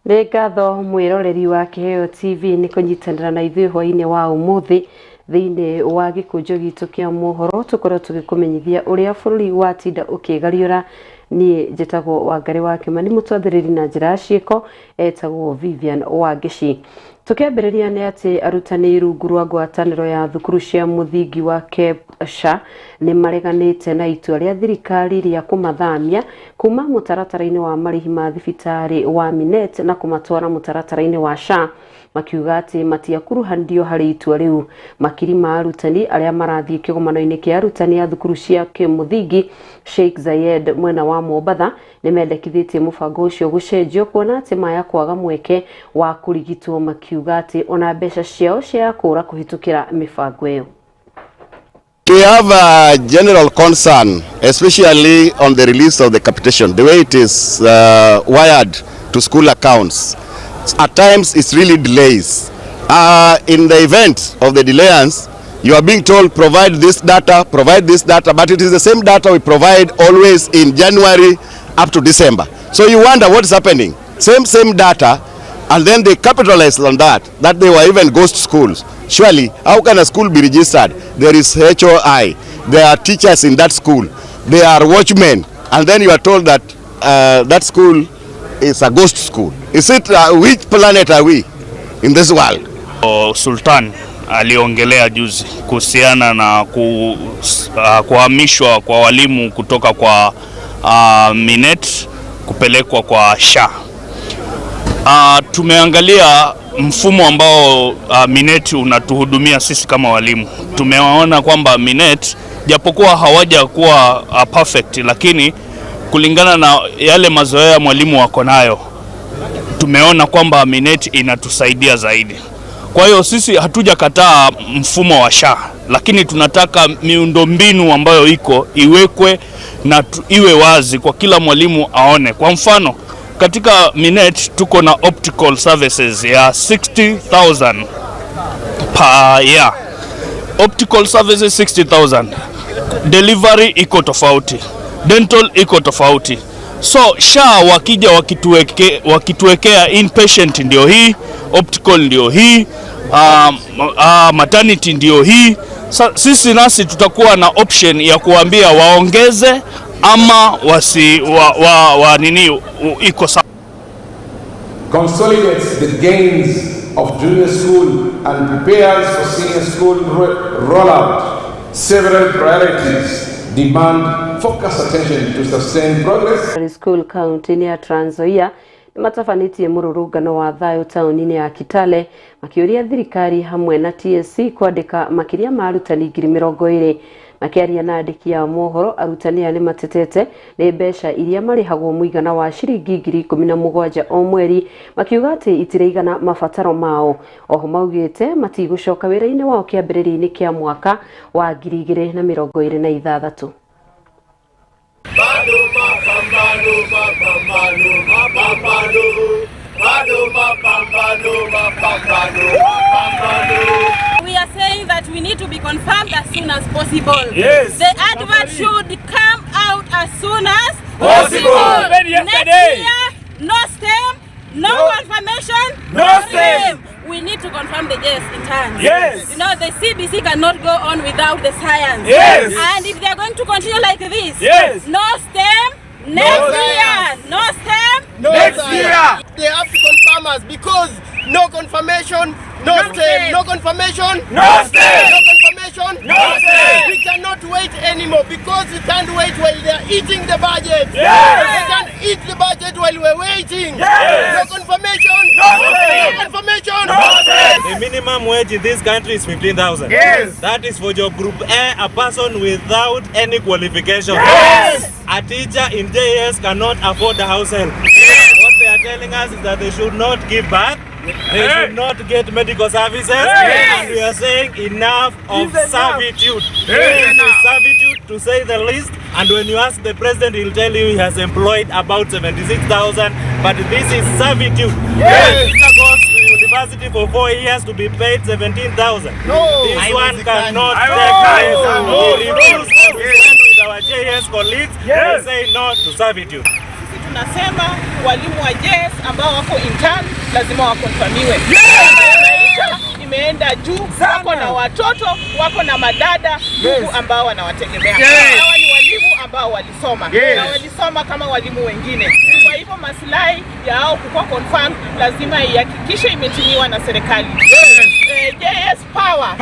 Nĩ ngatho mwĩroreri wa Kĩheo TV nĩ kũnyitanĩra na ithuĩ hwainĩ wa ũmũthĩ thĩinĩ wa gĩkũnjo gitũ kĩa mohoro. Tũkorwo tũgĩkũmenyithia ũrĩa bũrũri watinda ũkĩgariũra. Niĩ njĩtagwo Wangarĩ wa Kĩmani, mũtwathĩrĩri na njĩra ya ciĩko etagwo Vivian Wangeci. Tũkĩambĩrĩria nĩ atĩ arutani rungu rwa ngwatanĩro ya thukuru cia mũthingi wa KEPSHA nĩ mareganĩte na itua rĩa thirikari rĩa kũmathamia kuma mũtaratara-inĩ wa marĩhi ma thibitarĩ wa Minet na kũmatwara mũtaratara-inĩ wa SHA, makiuga atĩ matiakuruhanirio harĩ itua rĩu. Makiri ma arutani arĩa marathiĩ kĩgomano-inĩ kĩa arutani a thukuru cia kĩmũthingi Sheikh Zayed mwena wa Mombatha nĩ mendekithĩtie mũbango ũcio gũcenjio, kuona atĩ maya kwaga mweke wa kũrigitwo, makiuga atĩ ona mbeca ciao cia kũra kũhĩtũkĩra mĩbango ĩyo. We have a general concern, especially on the release of the capitation, the way it is wired to school accounts. At times, it's really delays. In the event of the delayance, you are being told provide this data, provide this data, but it is the same data we provide always in January up to December. So you wonder what is happening. Same data, and then they capitalize on that, that they were even ghost schools. Surely, how can a school be registered? There is HOI, there are teachers in that school, there are watchmen, and then you are told that that school is a ghost school. Is it, which planet are we in this world? Sultan aliongelea juzi kuhusiana na kuhamishwa kwa walimu kutoka kwa Minet kupelekwa kwa SHA. Tumeangalia mfumo ambao Minet unatuhudumia sisi kama walimu. Tumeona kwamba Minet japokuwa hawaja kuwa perfect, lakini kulingana na yale mazoea mwalimu wako nayo, tumeona kwamba Minet inatusaidia zaidi. Kwa hiyo sisi hatujakataa mfumo wa SHA, lakini tunataka miundombinu ambayo iko iwekwe na iwe wazi kwa kila mwalimu aone. Kwa mfano, katika Minet tuko na optical services ya 60,000 per year. Optical services 60,000. Delivery iko tofauti, dental iko tofauti. So SHA wakija wakituwekea inpatient ndio hii, optical ndio hii, maternity ndio hii. Sisi nasi tutakuwa na option ya kuambia waongeze ama wasi wa nini iko sawa. Consolidates the gains of junior school and prepares for senior school rollout. Several priorities demand focused attention to sustain progress. School kaunti-inĩ ya Trans Nzoia nĩ matabanĩtie mũrũrũngano wa thayũ taũni-inĩ ya Kitale, makĩũria thirikari hamwe na TSC kwandĩka makĩria ma arutani 20,000. Makĩaria na andĩki a mohoro, arutani aya nĩ matetete nĩ mbeca iria marĩhagwo mũigana wa ciringi 17,000 o mweri, makiuga atĩ itiraigana mabataro mao. Oho maugĩte matigũcoka wĩra-inĩ wao kĩambĩrĩria-inĩ kĩa mwaka wa 2026. Bado mapambano, mapambano, mapambano, bado mapambano, mapambano, mapambano. We are saying that we need to be confirmed as soon as possible. Yes. The advert should come out as soon as possible. Possible. Yesterday. Next year, no STEM, no confirmation, no STEM. We need to confirm the JS in time. Yes. You know, the CBC cannot go on without the science. Yes. And if they are going to continue like this, yes, no STEM next no year. No STEM next year. They have to confirm us because no confirmation, no STEM. No confirmation, no STEM. No confirmation, no STEM. We cannot wait anymore because we can't wait while they are eating the budget. Yes. They can't eat the budget while we're waiting. Yes. No confirmation, no STEM. No confirmation, no STEM. The minimum wage in this country is 15,000. Yes. That is for job group A, a person without any qualification. Yes. A teacher in JS cannot afford a house help. Yes. What they are telling us is that they should not give birth. They should not get medical services. Yes. And we are saying enough of servitude. Yes. This is servitude, to say the least. And when you ask the president, he'll tell you he has employed about 76,000. But this is servitude. Yes. The teacher goes to university for 4 years to be paid 17,000. No. This one cannot take place. We refuse to stand with our JS colleagues. Yes. We say no to servitude. Sisi Tunasema walimu wa JS ambao wako intern lazima wakonfirmiwe. Maisha imeenda juu, wako na watoto, wako na madada ndugu ambao wanawategemea. Hawa ni walimu ambao walisoma na walisoma kama walimu wengine. Kwa hivyo maslahi ya hao kukuwa confirm lazima ihakikishe imetimiwa na serikali. JS power.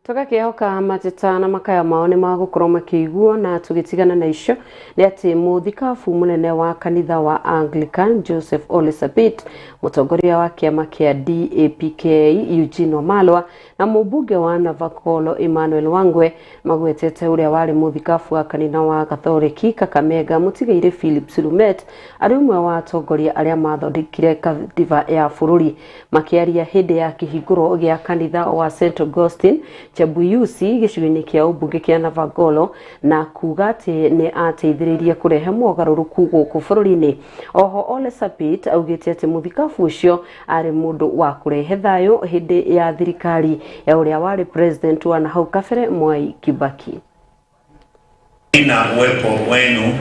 Tũgakĩhoka mateta na makaya mao nĩ magũkorwo makĩiguo na tũgĩtigana na icio nĩ atĩ mũthikabu mũnene wa kanitha wa Anglican Joseph Ole Sapit, mũtongoria wa kĩama kĩa DAPK Eugene Wamalwa na mũmbunge wa Navakolo Emmanuel Wangwe magwetete ũrĩa warĩ mũthikabu wa kanitha wa Katholiki Kakamega mũtigairĩ Philip Silumet arĩ ũmwe wa atongoria arĩa mathondekire katiba ya bũrũri. Makĩaria hĩndĩ ya kĩhingũro gĩa kanitha wa St Augustine Chebuyusi gĩcigo-inĩ kĩa ũmbunge kĩa Navagolo na kuga atĩ nĩ ateithĩrĩirie kũrehe mogarũrũku gũkũ bũrũri-inĩ. Oho Ole Sapit augĩte atĩ mũthikabu ũcio arĩ mũndũ wa kũrehe thayũ hĩndĩ ya thirikari ya ũrĩa warĩ president wa nahau kabere Mwai Kibaki. Na uwepo wenu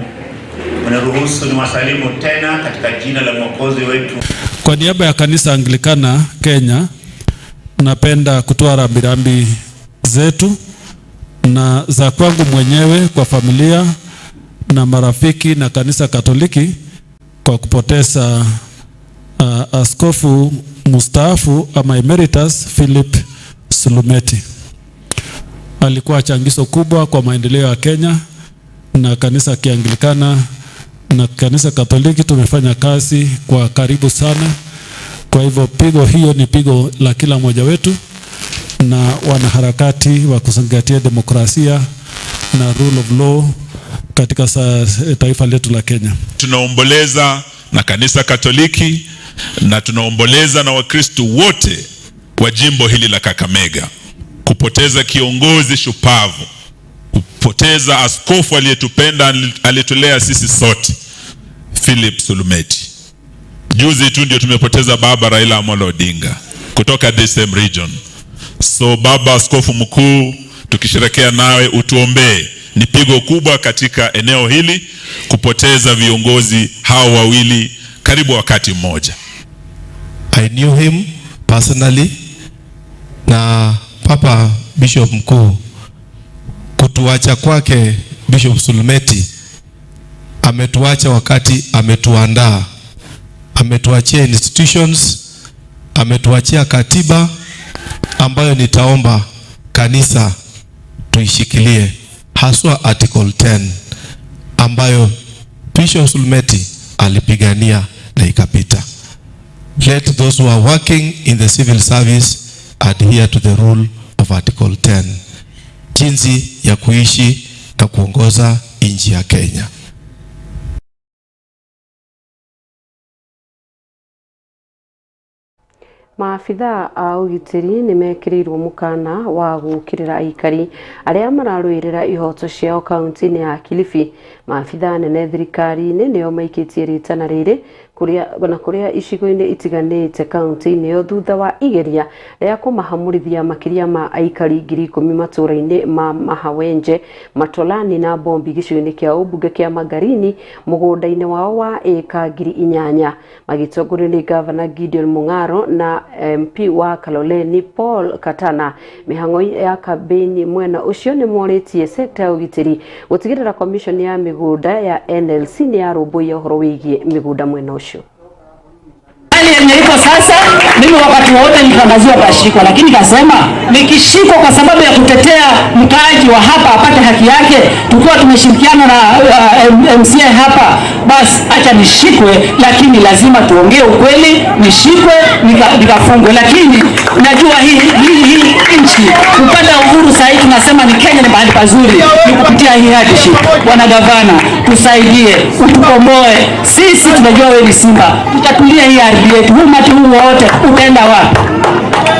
mniruhusu niwasalimu tena katika jina la Mwokozi wetu. Kwa niaba ya kanisa Anglikana Kenya, napenda kutoa rambirambi zetu na za kwangu mwenyewe kwa familia na marafiki na kanisa Katoliki kwa kupoteza askofu mustaafu ama emeritus Philip Sulumeti. Alikuwa changizo kubwa kwa maendeleo ya Kenya na kanisa Kianglikana na kanisa Katoliki tumefanya kazi kwa karibu sana. Kwa hivyo pigo hiyo ni pigo la kila mmoja wetu na wanaharakati wa kuzingatia demokrasia na rule of law katika taifa letu la Kenya. Tunaomboleza na kanisa Katoliki na tunaomboleza na Wakristo wote wa jimbo hili la Kakamega kupoteza kiongozi shupavu, kupoteza askofu aliyetupenda, alitulea sisi sote, Philip Sulumeti. Juzi tu ndio tumepoteza baba Raila Amolo Odinga kutoka the same region. So baba askofu mkuu, tukisherekea nawe utuombee. Ni pigo kubwa katika eneo hili kupoteza viongozi hao wawili karibu wakati mmoja. I knew him personally na Papa Bishop mkuu, kutuacha kwake Bishop Sulumeti, ametuacha wakati ametuandaa, ametuachia institutions, ametuachia katiba ambayo nitaomba kanisa tuishikilie, haswa Article 10 ambayo Bishop Sulumeti alipigania na ikapita. Let those who are working in the civil service adhere to the rule of Article 10, jinsi ya kuishi na kuongoza nchi ya Kenya. Maabithaa a ũgitĩri nĩ mekĩrĩirwo mũkana wa gũũkĩrĩra aikari arĩa mararũĩrĩra ihoto ciao kaunti-inĩ ya Kilifi. Maabithaa anene thirikari-inĩ nĩo maikĩtie rĩtana rĩrĩ kũrĩa na kũrĩa icigo-inĩ itiganĩte kaunti-inĩ ĩyo thutha wa igeria rĩa kũmahamũrithia makĩria ma aikari 10,000 matũũra-inĩ ma Mahawenje, Matolani na Bombi gĩcigo-inĩ kĩa ũmbunge kĩa Magarini mũgũnda-inĩ wao wa ĩka 8,000 magĩtongorio nĩ Gavana Gideon Mung'aro na MP wa Kaloleni Paul Katana. Mĩhang'o ya kambĩini mwena ũcio nĩ morĩtie sekta ya ũgitĩri gũtigĩrĩra commission ya mĩgũnda ya NLC nĩ yarũmbũiya ũhoro wĩgiĩ mĩgũnda mwena ũcio. Hali yenye iko sasa, mimi wakati wote nitangaziwa tashikwa, lakini kasema nikishikwa kwa sababu ya kutetea mkaaji wa hapa apate haki yake, tukiwa tumeshirikiana na MCA hapa, basi acha nishikwe, lakini lazima tuongee ukweli, nishikwe nikafungwe. Lakini najua hii nchi kupata uhuru sasa hivi tunasema ni Kenya ni mahali pazuri, ni kupitia hii hardship. Bwana gavana, tusaidie, utukomboe. Sisi tunajua wewe ni simba, tutatulia hii ardhi yetu. Huu umati huu wote utaenda wapi?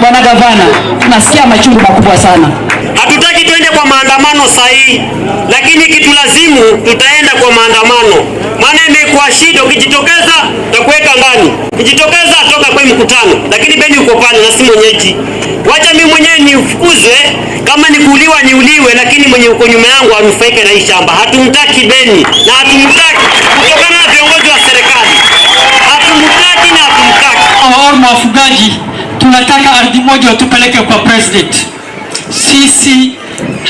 Bwana gavana, tunasikia machungu makubwa sana. Hatutaki tuende kwa maandamano sahihi, lakini kitulazimu tutaenda kwa maandamano, maana imekuwa shida. Ukijitokeza takuweka ndani, ukijitokeza toka kwa mkutano, lakini Beni uko pale na si mwenyeji. Wacha mimi mwenyewe nifukuzwe, kama ni kuuliwa niuliwe, lakini mwenye uko nyuma yangu anufaike na hii shamba. Hatumtaki Beni na hatumtaki kutokana na viongozi wa serikali, hatumtaki na hatumtaki. Waorma wafugaji tunataka ardhi moja watupeleke kwa president. Sisi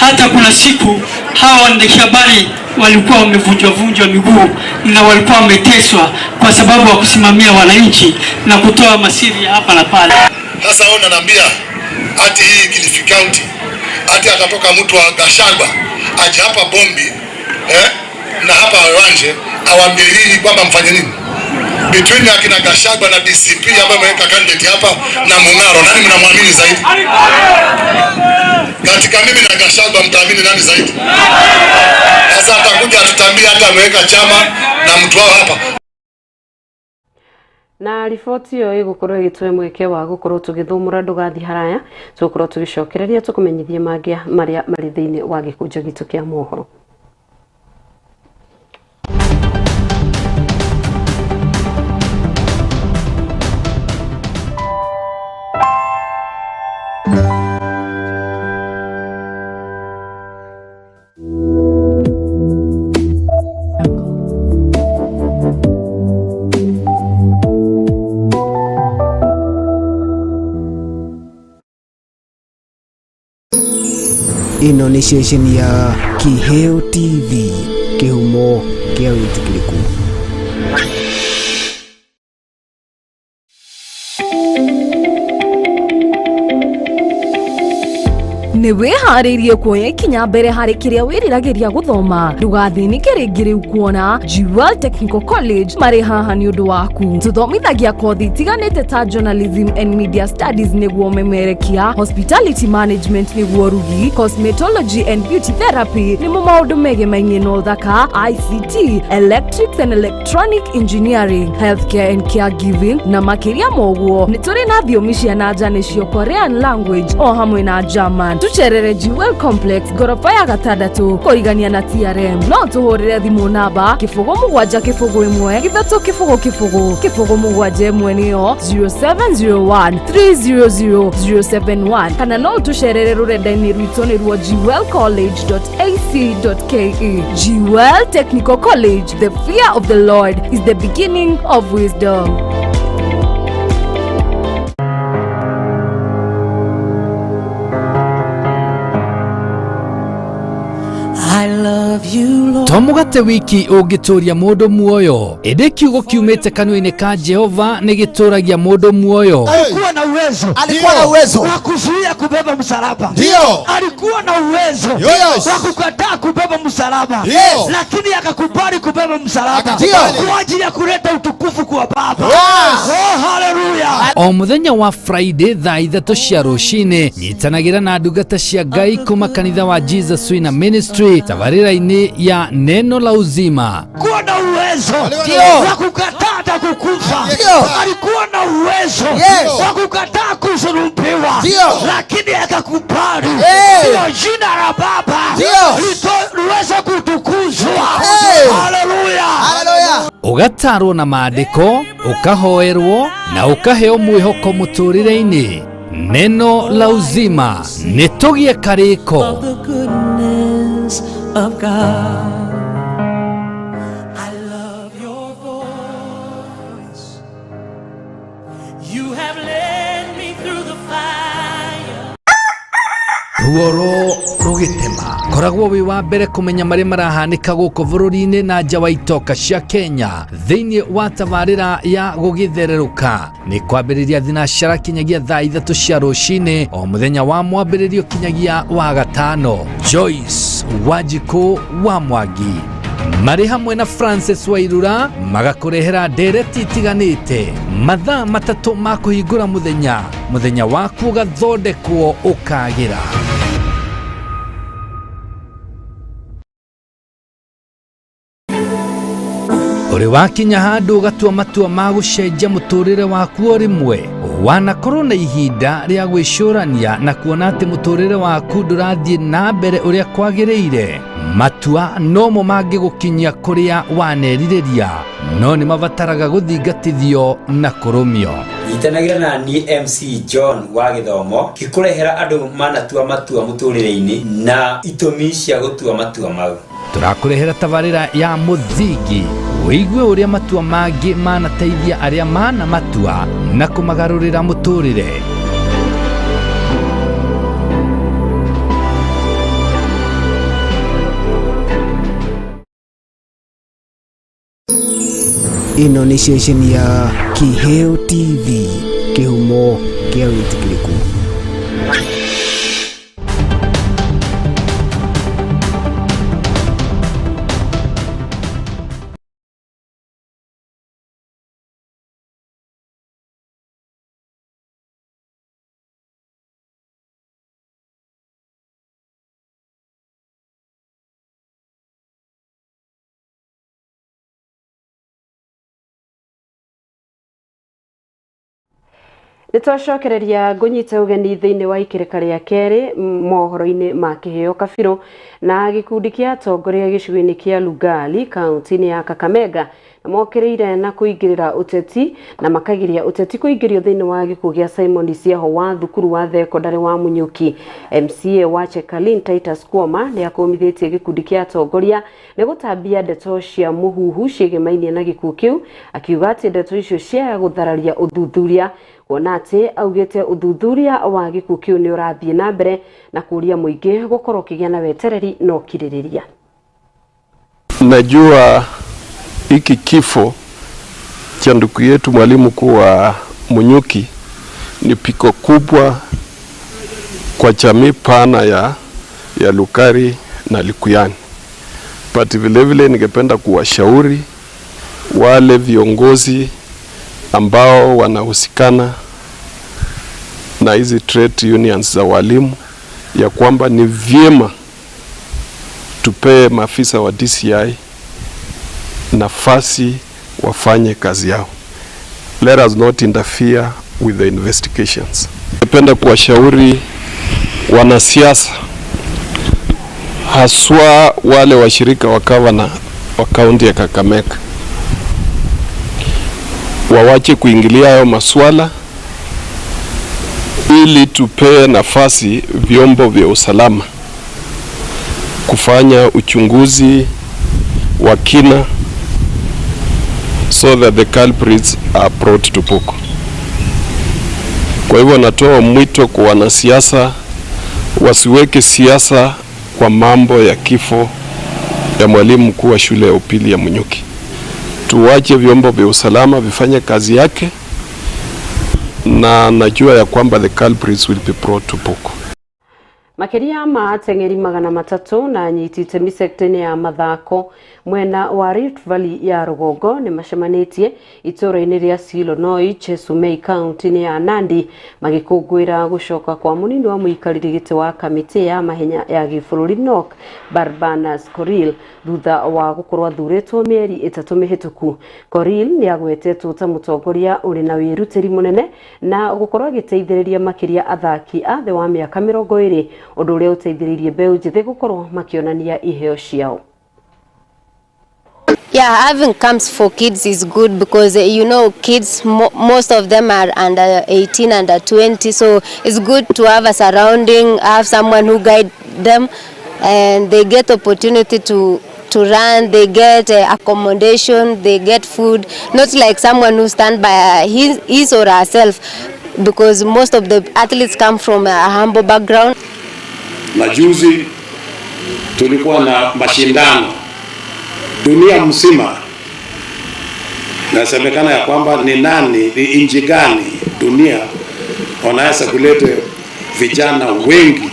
hata kuna siku hawa waandishi habari walikuwa wamevunjwa vunjwa miguu na walikuwa wameteswa kwa sababu ya kusimamia wananchi na kutoa masiri ya hapa na pale. Sasa wewe unaniambia ati hii Kilifi County ati atatoka mtu wa Gachagua aje hapa Bombi na hapa Wanje awaambie hili kwamba mfanye nini? Between akina Gachagua na DCP ambaye ameweka candidate hapa na Mung'aro, nani mnamwamini zaidi? Katika mimi na Gachagua mtaamini nani zaidi? Sasa atakuja atutambie hata ameweka chama na mtu wao hapa. Na riboti ĩyo ĩgũkorwo ĩgĩtũhe mweke wa gũkorwo tũgĩthũmũra. Ndũgathiĩ haraya, tũgũkorwo tũgĩcokereria tũkũmenyithie mangĩ marĩa marĩ thĩinĩ wa gĩkũnjo gitũ kĩa mohoro. Ĩno nĩ ceceni ya Kiheo TV, kĩhumo kĩa wĩtĩkĩrĩku. Nĩ wĩharĩirie kuoya ikinya mbere harĩ kĩrĩa wĩriragĩria gũthoma? Ndũgathĩnĩke rĩngĩ rĩu kuona Jewel Technical College marĩ haha nĩ ũndũ waku. Tũthomithagia kothi itiganĩte ta journalism and media studies nĩguo memerekia, hospitality management nĩguo rugi, cosmetology and beauty therapy nĩmo maũndũ megemainie na ũthaka, ICT, electrics and electronic engineering, healthcare and caregiving na makĩria moguo. Nĩ tũrĩ na thiomi cia na nja nĩcio Korean language o hamwe na German. Tucerere Jewel Complex, ngoroba ya gatandatũ kũrigania na TRM. No tũhũrĩre thimũ namba 070 1 3 0 0 0 7 1, nĩyo 0701 300 071, kana no ũtũcerere rũrenda-inĩ rwitũ nĩruo jewelcollege.ac.ke. Jewel Technical College, the fear of the Lord is the beginning of wisdom. I love you, Lord. To mũgate wiki ũngĩtũria mũndũ muoyo, ĩndĩ kiugo kiumĩte kanua-inĩ ka Jehova nĩ gĩtũragia mũndũ muoyo. Alikuwa na uwezo, Alikuwa na uwezo wa kuzuia kubeba msalaba. Ndio. Alikuwa na uwezo Yes. wa kukataa kubeba msalaba. Yes. Lakini akakubali kubeba msalaba Ndio. kwa ajili ya kuleta utukufu kwa Baba. Yes. Oh, haleluya! O mũthenya wa Friday thaa 3 cia rũcinĩ, nyitanagĩra na ndungata cia Ngai kuma kanitha wa Jesus Winner Ministry tabarĩra-inĩ ya Neno la Uzima. Alikuwa na uwezo Ndio. wa kukataa hata kukufa. Ndio. Alikuwa na uwezo Yes. wa kukataa kusulubiwa, Ndio. lakini akakubali Hey. ndio jina la Baba Ndio. liweze kutukuzwa. Hey. Haleluya! Haleluya. Ũgatarwo na maandĩko, ũkahoerwo na ũkaheo mwĩhoko mũtũrĩre-inĩ. Neno la Uzima, nĩ tũgĩe karĩko. Of the goodness of God. I love your voice. You have led me through the fire. Ruoro rũgĩtema, koragwo wĩ wa mbere kũmenya marĩa marahanĩka gũkũ bũrũri-inĩ na nja wa itoka cia Kenya thĩinĩ wa tabarĩra ya gũgĩthererũka. Nĩ kwambĩrĩria thinacara kinyagia thaa 3 cia rũcinĩ o mũthenya wa mwambĩrĩrio kinyagia wa gatano. Joyce Wanjikũ wa Mwangi marĩ hamwe na Francis Wairura magakũrehera ndereti itiganĩte mathaa 3 ma kũhingũra mũthenya, mũthenya waku ũgathondekwo ũkagĩra. Ũrĩ wakinya handũ ũgatua matua ma gũcenjia mũtũrĩre waku o rĩmwe, Wanakorwo na ihinda rĩa gwĩcũrania na kuona atĩ mũtũrĩre waku ndũrathiĩ na mbere ũrĩa kwagĩrĩire. Matua nomo mangĩgũkinyia kũrĩa wanerirĩria, no nĩ mabataraga gũthingatithio na kũrũmio. Nyitanagĩra na niĩ MC John wa gĩthomo gĩkũrehera andũ manatua matua mũtũrĩre-inĩ na itũmi cia gũtua matua mau. Tũrakũrehera tabarĩra ya mũthingi wĩigue ũrĩa matua mangĩ manateithia arĩa mana matua na kũmagarũrĩra mũtũrĩre. Ĩno nĩ ceceni ya Kiheo TV, kĩhumo kĩa wĩtĩkĩrĩku. Nĩtwacokereria ngũnyite ũgeni thĩinĩ wa ikĩrĩka rĩa kerĩ mohoro-inĩ ma Kĩheo Kabirũ na gĩkundi kĩa atongoria gĩcigo-inĩ kĩa Lugali kaunti-inĩ ya Kakamega na mokĩrĩire na kũingĩrĩra ũteti na makagiria ũteti kũingĩrio thĩinĩ wa gĩkuũ gĩa Simon Isiaho wa thukuru wa thekondarĩ wa Munyuki. MCA wa Chekalin Titus Kuoma nĩ akũmithĩtie gĩkundi kĩa atongoria nĩ gũtambia ndeto cia mũhuhu ciĩgemainie na gĩkuũ kĩu, akiuga atĩ ndeto icio cia gũthararia ũthuthuria, kuona atĩ augĩte ũthuthuria wa gĩkuũ kĩu nĩ ũrathiĩ na mbere na kũria mũingĩ gũkorwo ũkĩgĩa na wetereri na ũkirĩrĩria. Najua hiki kifo cha ndugu yetu mwalimu mkuu wa Munyuki ni piko kubwa kwa jamii pana ya Lukari na Likuyani. But vile vile ningependa kuwashauri wale viongozi ambao wanahusikana na hizi trade unions za walimu ya kwamba ni vyema tupee maafisa wa DCI nafasi wafanye kazi yao. Let us not interfere with the investigations. Napenda kuwashauri wanasiasa, haswa wale washirika wa gavana wa kaunti ya Kakamega, wawache kuingilia hayo maswala ili tupee nafasi vyombo vya usalama kufanya uchunguzi wa kina so that the culprits are brought to book. Kwa hivyo natoa mwito kwa wanasiasa wasiweke siasa kwa mambo ya kifo ya mwalimu mkuu wa shule ya upili ya Munyuki. Tuwache vyombo vya usalama vifanye kazi yake, na najua ya kwamba the culprits will be brought to book. Makiria ma ateng'eri 300 na anyiti itemi sekta-inĩ ya mathako mwena wa Rift Valley ya rũgongo nĩ macemanĩtie itũũra-inĩ rĩa Silonoi, Chesumei kaunti-inĩ ya Nandi magĩkũngũĩra gũcoka kwa mũnini wa mũikarĩri gĩtĩ wa kamĩtĩ ya mahenya ya gĩbũrũri NOC Barbanas Koril thutha wa gũkorwo athurĩtwo mĩeri 3 mĩhĩtũku. Koril nĩ agwetetwo ta mũtongoria ũrĩ na wĩrutĩri mũnene na gũkorwo agĩteithĩrĩria makĩria athaki a thĩ wa mĩaka 20, ũndũ ũrĩa ũteithĩrĩirie mbeũ njĩthĩ gũkorwo makĩonania iheo ciao. Yeah, having camps for kids is good because you know, kids, most of them are under 18, under 20, so it's good to have a surrounding, have someone who guide them, and they get opportunity to run, they get accommodation, they get food, not like someone who stand by his or herself, because most of the athletes come from a humble background. Na juzi tulikuwa na mashindano dunia mzima, nasemekana ya kwamba ni nani, ni nchi gani dunia wanaweza kuleta vijana wengi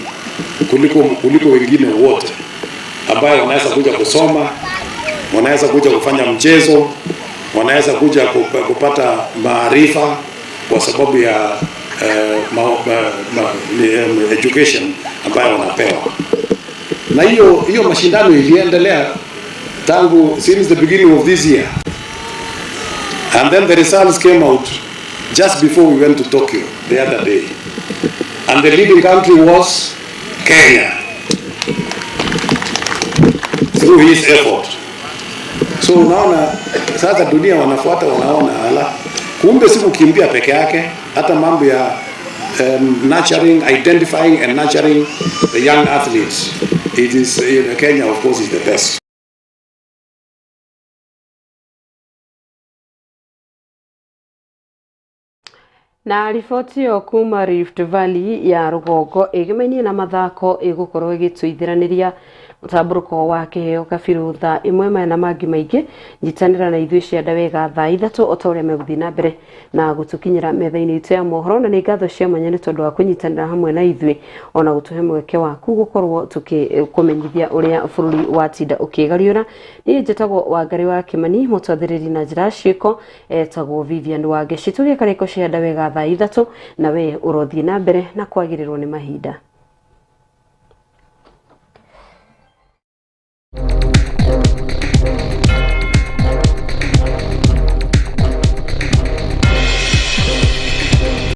kuliko wengine wote, ambayo wanaweza kuja kusoma, wanaweza kuja kufanya mchezo, wanaweza kuja kupata maarifa kwa sababu ya education ambayo wanapewa. Na hiyo mashindano iliendelea tangu since the beginning of this year, and then the results came out Just before we went to Tokyo the other day. And the leading country was Kenya through his effort. So unaona sasa dunia wanafuata, wanaona ala, kumbe si kukimbia peke yake, hata mambo ya nurturing, identifying and nurturing the young athletes. It is Kenya, of course, is the best. Na riboti ĩyo kuma Rift Valley ya rũgongo ĩgĩmainie na mathako ĩgũkorwo ĩgĩtũithĩranĩria mũtambũrũko wa kĩheo kabirũ thaa ĩmwe maya na mangĩ maingĩ. Nyitanĩra na ithuĩ cianda wega thaa 3 o ta ũrĩa megũthiĩ na mbere na gũtũkinyĩra metha-inĩ itũ ya mohoro. Na nĩ ngatho cia mwanya nĩ tondũ wa kũnyitanĩra hamwe na ithuĩ ona gũtũhe mweke waku gũkorwo tũkĩkũmenyithia ũrĩa bũrũri watinda ũkĩgariũra. Niĩ njĩtagwo Wangari wa Kĩmani, mũtwathĩrĩri na njĩra ciĩko etagwo Vivian Wangeci. Tũgĩe karĩko cianda wega thaa 3 na we ũrothiĩ na mbere na kwagĩrĩrwo nĩ mahinda.